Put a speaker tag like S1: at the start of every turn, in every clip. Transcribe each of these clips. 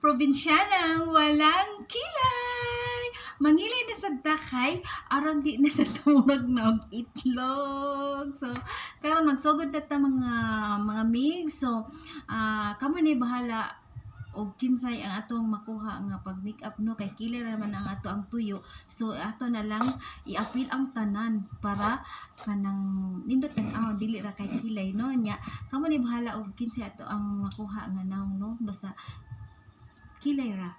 S1: Probinsyanang walang kilay. Mangilay na sad ta kay aron di na sad ta murag na og itlog. So karon magsugod na ta, mga migs. So kamo ni bahala og kinsay ang atong makuha nga pag makeup, no, kay kilay ra man ang ato ang tuyo. So ato na lang iapil ang tanan para kanang nindot tan-aw, dili ra kay kilay, no. Nya kamo ni bahala og kinsay ato ang makuha nga nawong, no, basta kilay ra.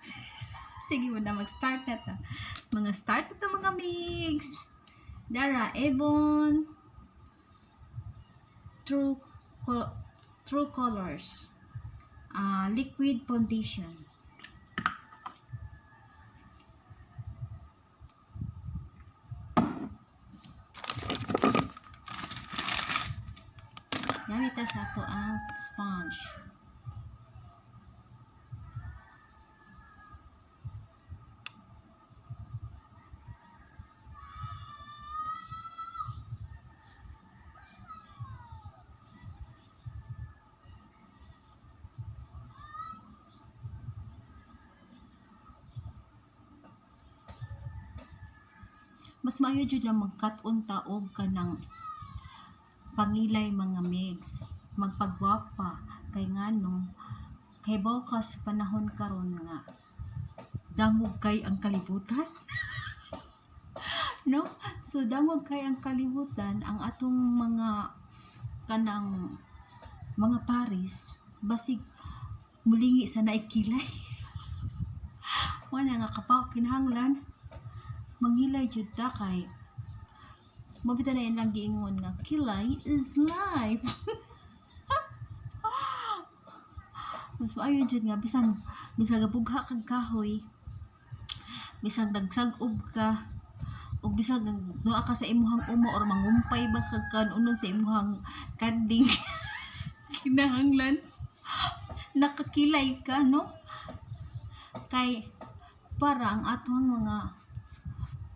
S1: Sige mo na, mag-start na ta. Mga start na ta, mga migs. Dara, Avon True Colors liquid foundation. Gamit ta sa ato ang sponge. Mas maayo jud na magkat-on ta og kanang pangilay, mga migs, magpagwapa, kay ngano kay ka sa panahon karon nga dangog kay ang kalibutan, no? So dangog kay ang kalibutan, ang atong mga kanang mga paris basig mulingi sa naikilay. Wala nga kapaw, kinahanglan mangilay jud ta kay mabita na ilang giingon nga kilay is life. Mas maayo jud nga bisan bisan gabugha kag kahoy, bisan nagsag-ob ka, ug bisan naa ka sa imuhang uma or mangumpay ba kag kanunon sa imuhang kanding, kinahanglan nakakilay ka, no, kay para ang atong mga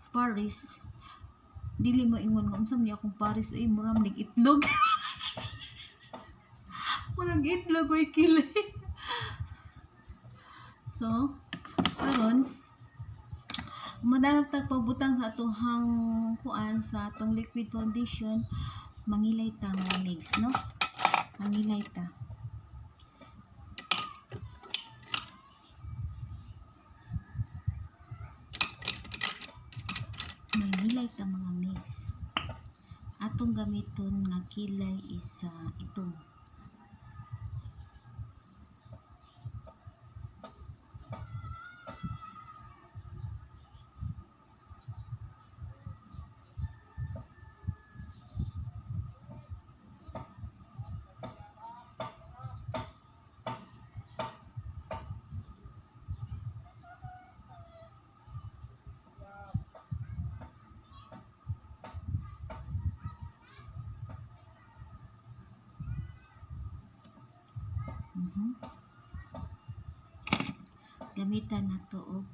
S1: paris dili mo ingon nga, "Unsa man ni akong paris ay, mura man nig itlog, murag itlog way kilay." So karon madalag tag pagbutang sa atohang kuan, sa atong liquid foundation, mangilay ta, mga migs, no, mangilay ta. Mangilay ta, mga migs. Atong gamiton nga kilay is itong Gamitan nato og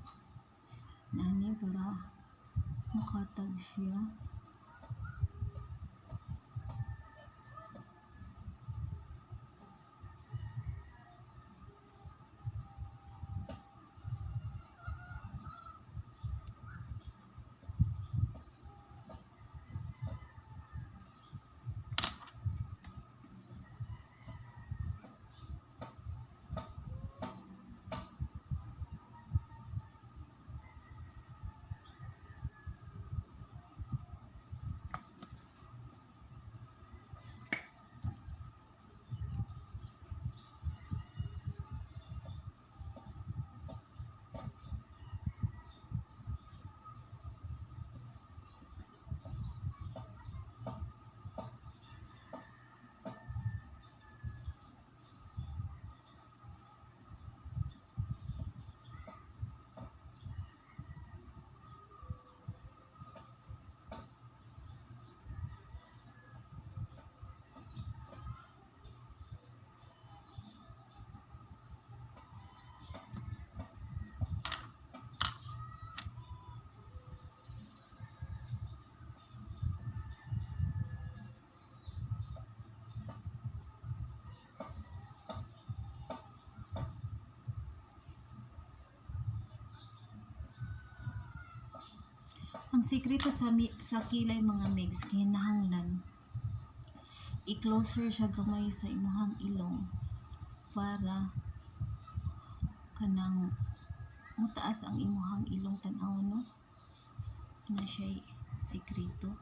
S1: nani para makatag siya. Ang sikreto sa kilay, mga migs, kinahanglan i-closer siya gamay sa imuhang ilong para kanang mutaas ang imuhang ilong, tan-aw, no? Na siya sikreto.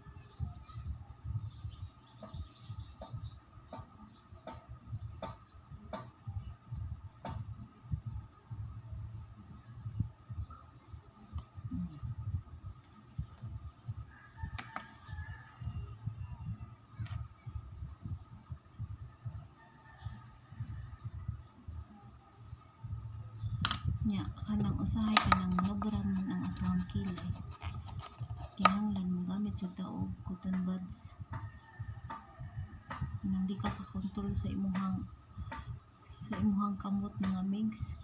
S1: Nya kanang usahay kanang nobra man ang atoang kilay, kinahanglan mo gamit sa taog cotton buds, nang di ka kakontrol sa imuhang kamot, mga migs.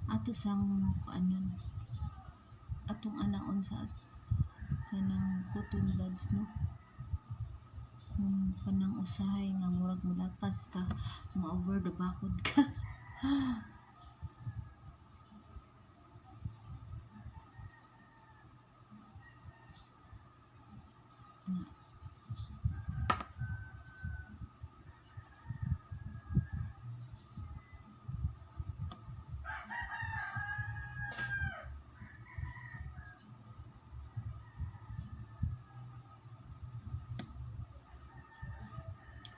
S1: Ato sang kuanon, atong anaon sa kanang cotton buds, no? Kung kanang usahay nga murag mulapas ka, ma-over the bakod ka.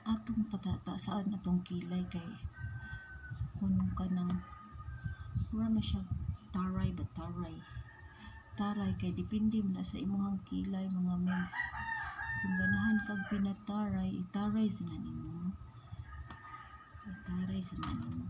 S1: Atong patatasaan atong kilay kay kung kanang mura man siya taray ba, taray taray, kay depende man na sa imuhang kilay, mga migs. Kung ganahan kag pinataray, itaray sa na nimo, itaray sa na nimo.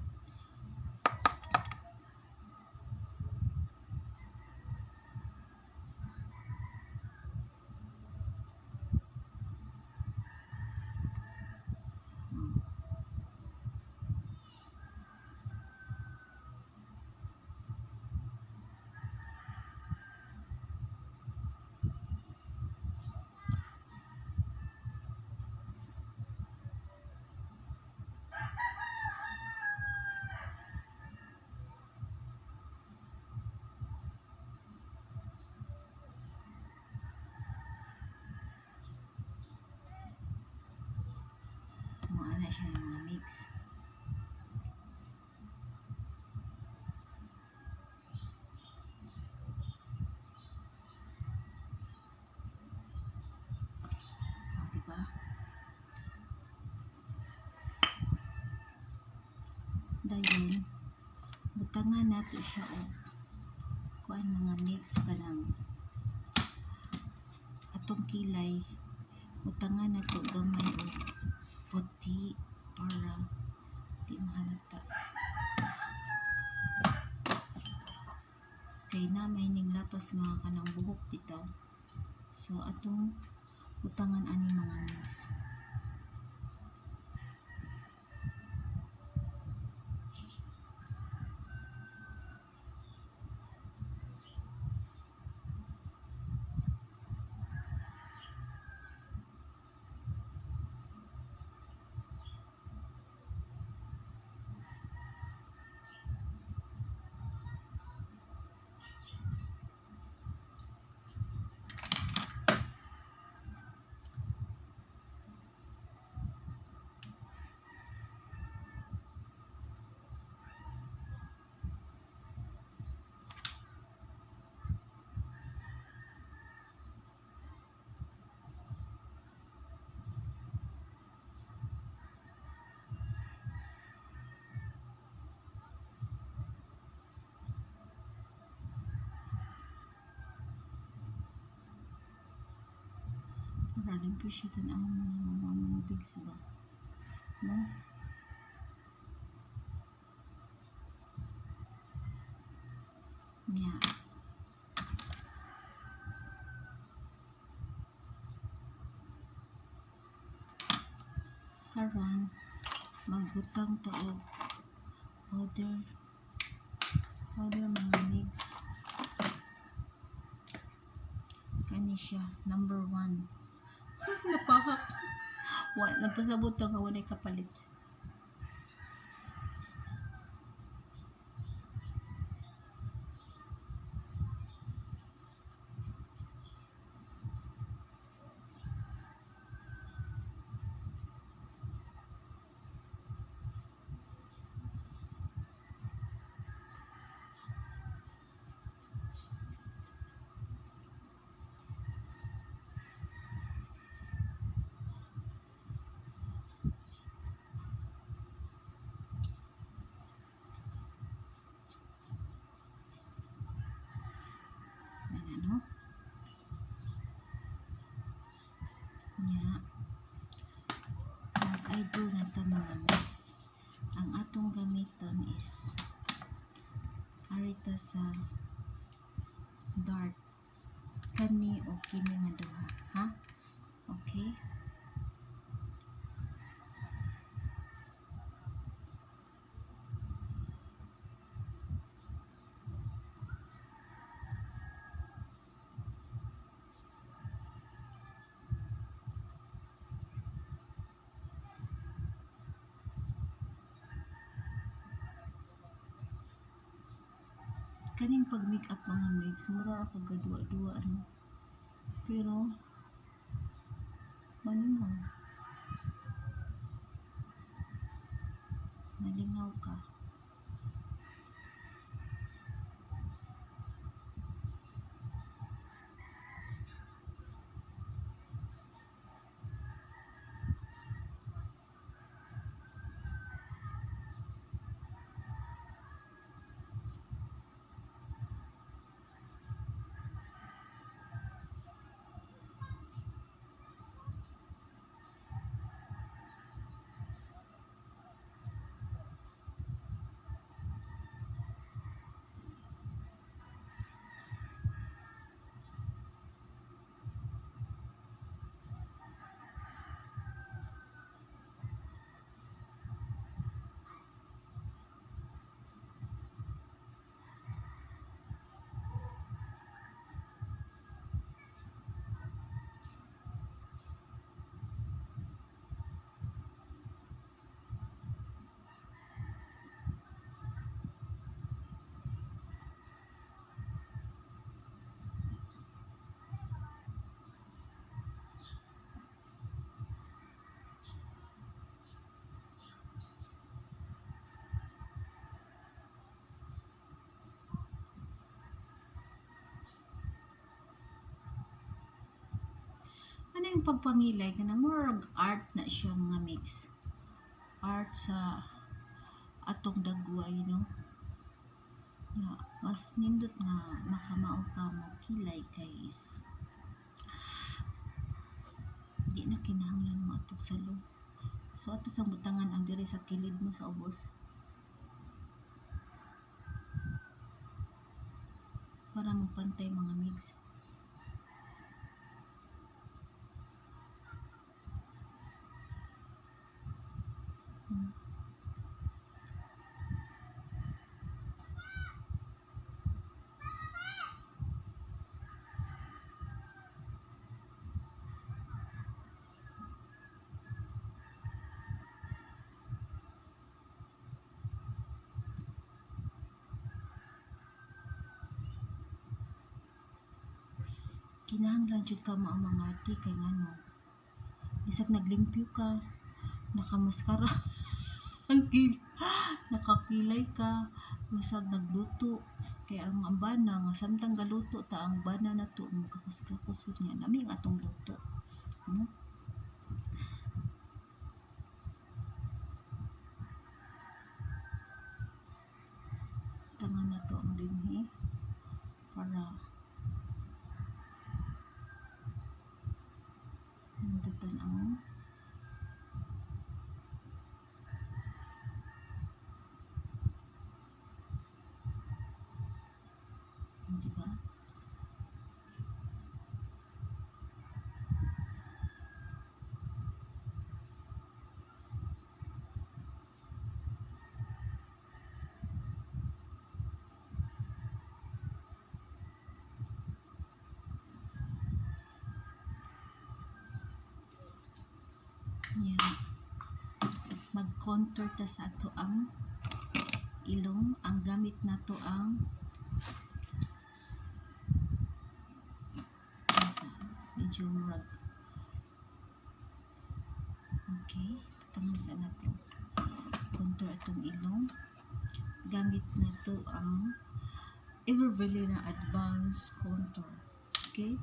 S1: Mo ana siya, mga migs. Oh, diba? Dayon butangan nato siya og kuan, mga migs, parang atong kilay, butangan nato gamay og puti para di mahalata kay na may ning lapas nga kanang buhok bitaw. So atong butangan ani, mga migs. Para limpyo siya tan-aw, mga migs ba, no? Nya karon magbutang ta og powder, powder, mga migs. Kani siya, number 1. Napahak wa, nagpasabot ta nga walay kapalit. Mag-eyebrow na ta, mga migs. Ang atong gamiton is arita sa dark, kani o kini nga duha, ha? Okay. Kaning pag make up, mga migs, mura ra kag duwa-duwa, no? Pero malingaw. Malingaw ka. Ano yung pagpangilay kanang murag art na siya, mga migs. Art sa atong dagway, no? Nga mas nindot nga makamao ka mo kilay kay is di na kinahanglan mo atong salon. So ato sang butangan ang diri sa kilid mo sa ubos para mopantay, mga migs. Kinahanglan jud ka mo ang mga arte kay ngano bisag naglimpyo ka, nakamaskara ang nakakilay ka, bisag nagluto, kay ang bana nga samtang galuto ta, ang bana nato makakus-kakus nga nami ang atong luto, no? Tangan nato ang dinhi para pindutan ang di ba? Yeah. Mag-contour ta sa ato ang ilong. Ang gamit nato ang medyo murag, okay, tangan sa nato contour atong ilong. Gamit nato ang Evervalue na Advanced Contour. Okay.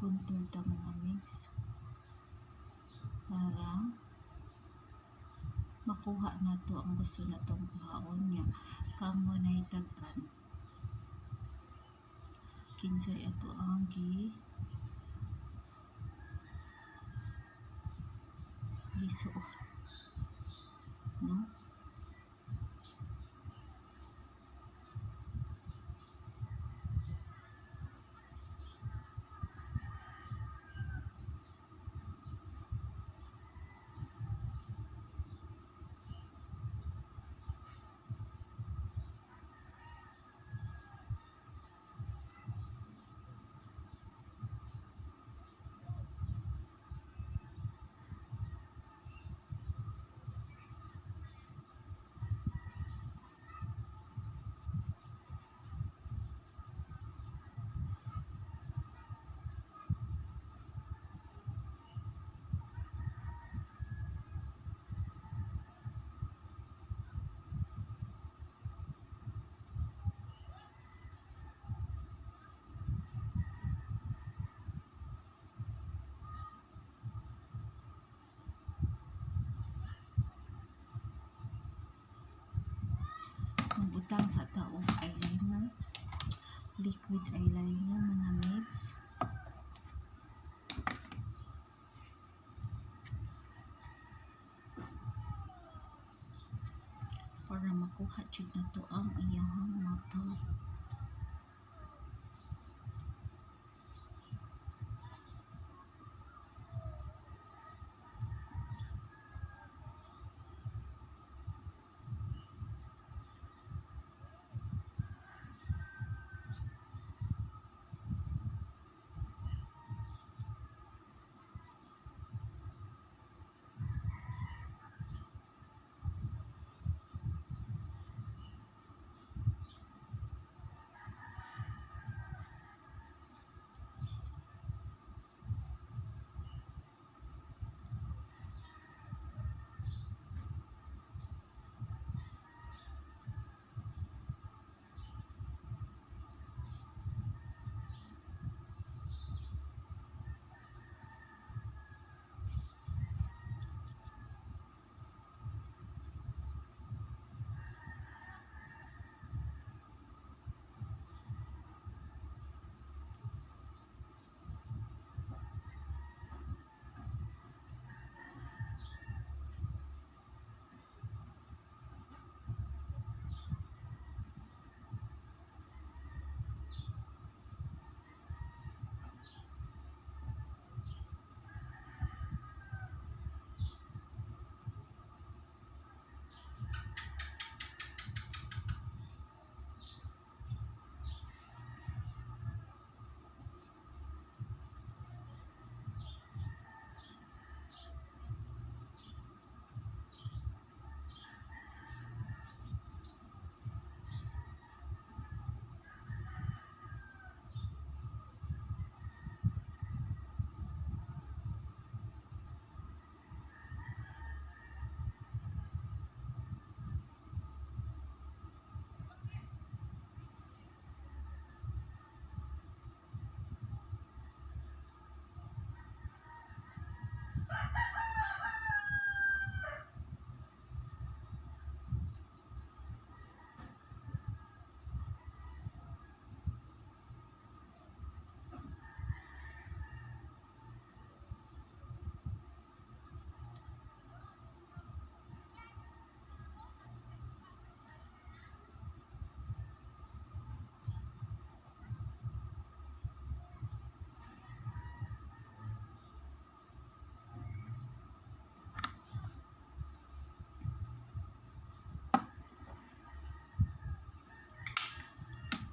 S1: Mag-contour ta, mga migs, para makuha nato ang gusto natong kuhaon niya. Kamo na tag-an kinsay ato ang gisuot, no? Magbutang sa ta og eyeliner, liquid eyeliner, mga migs, para makuha jud nato ang iyahang mata.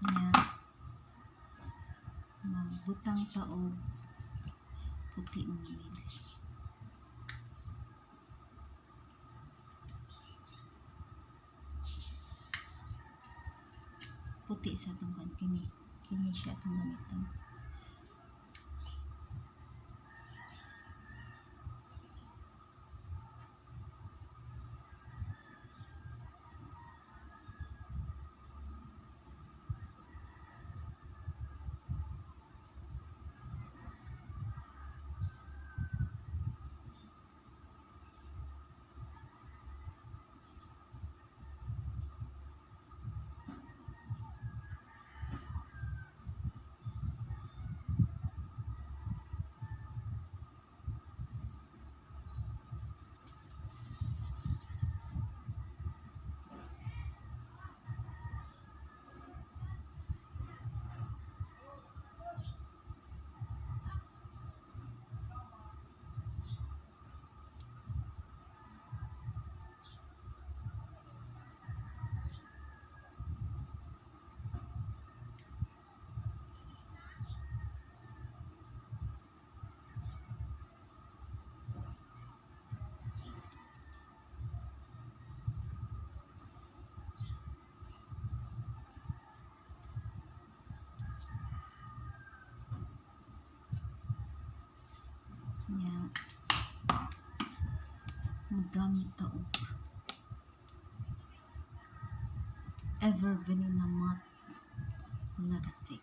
S1: Nya magbutang ta og puti, mga migs. Puti sa atong kan kini. Kini siya atong gamiton. Yeah. Magamit ta og Ever Bilena Matte Lipstick.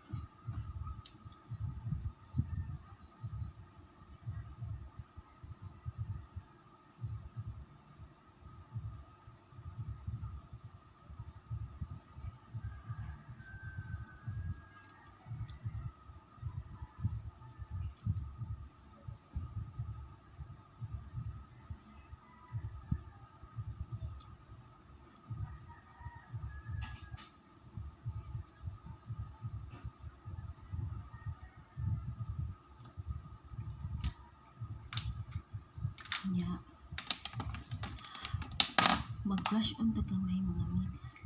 S1: Yeah. Mag-blush on ta gamay, mga mix.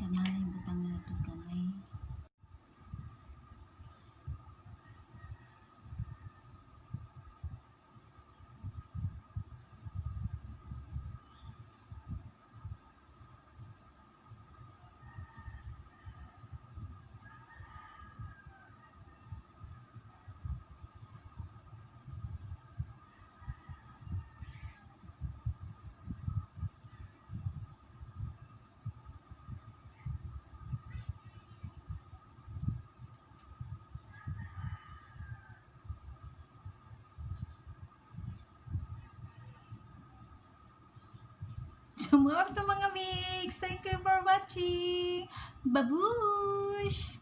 S1: Kamay, butang na ito gamay. So, more to, mga mix. Thank you for watching. Babush!